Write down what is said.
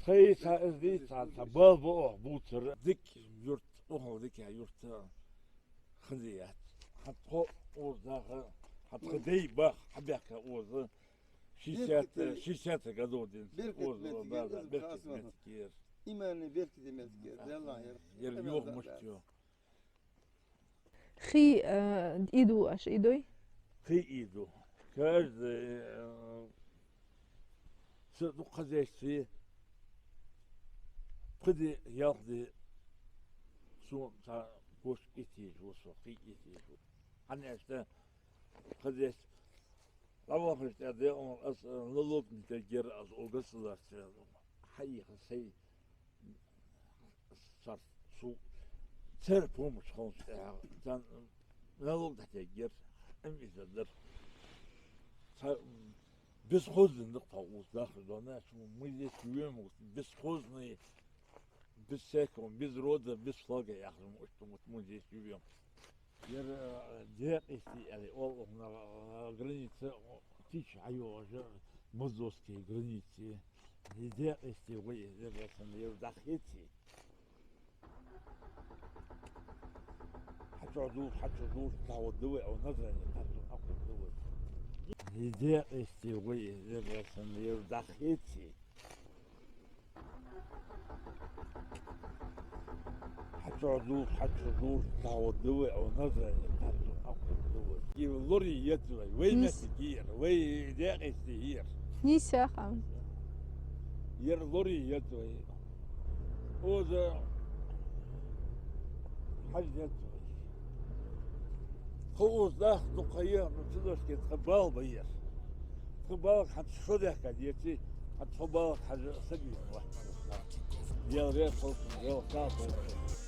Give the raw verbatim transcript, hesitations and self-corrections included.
Тха йиса из дийца, цхьа бала ба оаха бувцар. Дика юрт, укхал дика юрт хинна яц. Хьа тхо укхаза даха, хьа тха дай баха, хьабаьхка укхаза. Шестьдесят, шестидесятых годов денз. Беркате укхаза, меттиг да, яр, да, из беркате хасман меттиг яр. Иманный беркате меттиг яр, Далла яр. Яр юха мишта ю. Хий, э, ийду аша, ийдой? Хий ийду. Каждый, э, са дукха хозяйстве, пхи ди, ялх ди, сона цхьа кошка ийтташ ва со, хий ийтташ ва. ХӀана аьлча, хозяйство дӀавахача тӀа, декъал аз, э, налог дӀатергьяр аз, о государстве хьаийха сай цар, цу, цар помощь хилча тӀехьагӀа, царна налог дӀатергьяр, амма из дар. Цхьа, м, бесхозный да тхо укхаза даха, дона, чу музей вем, бесхозный, без всякого, без рода, без флага, яхар ма иштта ма музей вем. Яр, э, Декъа йисте аьле оал укханах, э, граница, о, тича хьайоагӀаш, Мордовский граница. Из Декъа йисте вай, яр, санна, яр дӀахеце. Хьачу дув, хьачу дув, тхьавда вай, о, Назране, хьачу акхургда вай. Из Декъа йисте вай, яр, санна, яр дӀахеце. Хьачу дув, хьачу дув, тхьавда вай, о, Назране, хьачу акхургда вай. Яр лорае еза вай, вай меттиг яр, вай Декъа йисте яр. Нийса хӀама. Яр лорае еза вай. Укхаза хьажа еза вай. Тхо укхаза даха дукха ха я, ну, цу дошке тха бала ба яр. Тха балха хӀанз шо даьхкад еций, хӀанз тхо балха хьажа саг вийна вац. Дала раьза хилва цунна, Дала сагӀа долда.